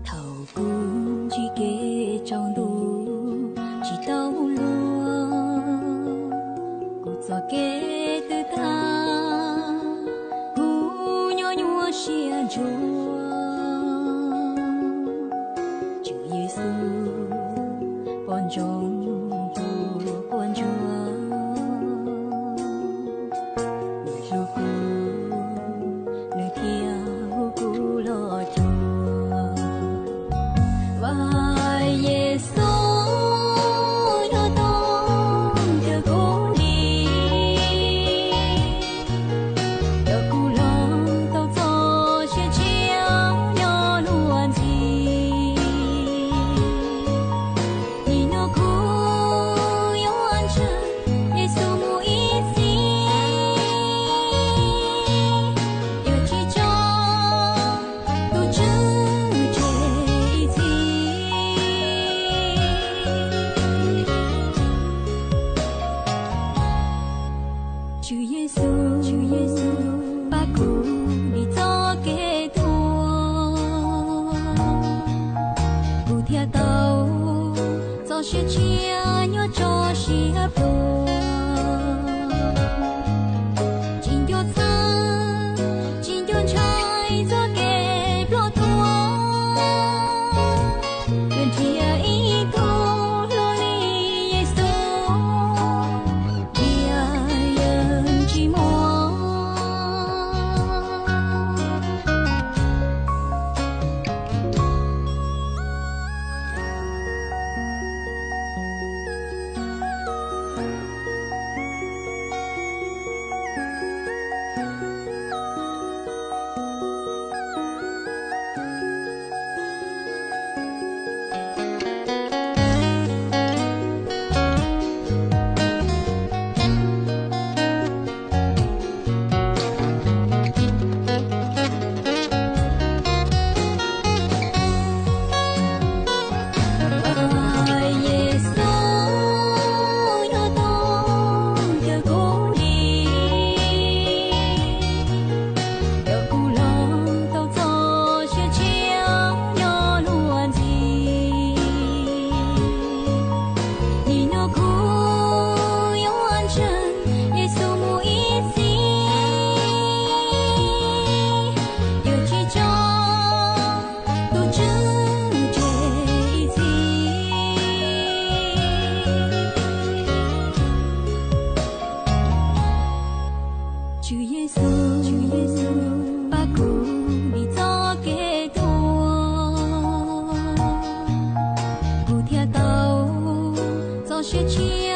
Thaum kuv ntsib kev tsaus ntuj tsis tau luag, kuv txoj kev twb tag, kuv nyob nyuaj siab ntsuag. Tswv Yexus pom ntsoov kuv quaj ntsuag, nws hlub kuv, nws thiaj hu kuv los cuag. Vaj Yexus yog tus cawm kuv li, cawm kuv los tau txoj sia tshiab nyob luag ntxhi. Nim no kuv yuav ntseeg Yexus mus ib txhis, yuav tsis tso tus Tswv tseg ib txhis. Tswv Yexus, Tswv Yexus, pab kuv dim txoj kev tuag. Kuv thiaj tau txoj sia tshiab nyob tso siab pluag. Tsis nco txhawj, tsis nco ntshai txoj kev ploj tuag. Yuav nrhiav ib tug hluas li Yexus, tiam yawg tsis muaj. Yexus yog tus cawm kuv li, cawm kuv los tau txoj sia tshiab nyob luag ntxhi. Nim no kuv yuav ntseeg Yexus mus ib txhis, yuav tsis tso tus Tswv tseg ib txhis. Tswv Yexus, Tswv Yexus, pab kuv dim txoj kev tuag. Kuv thiaj tau txoj sia tshiab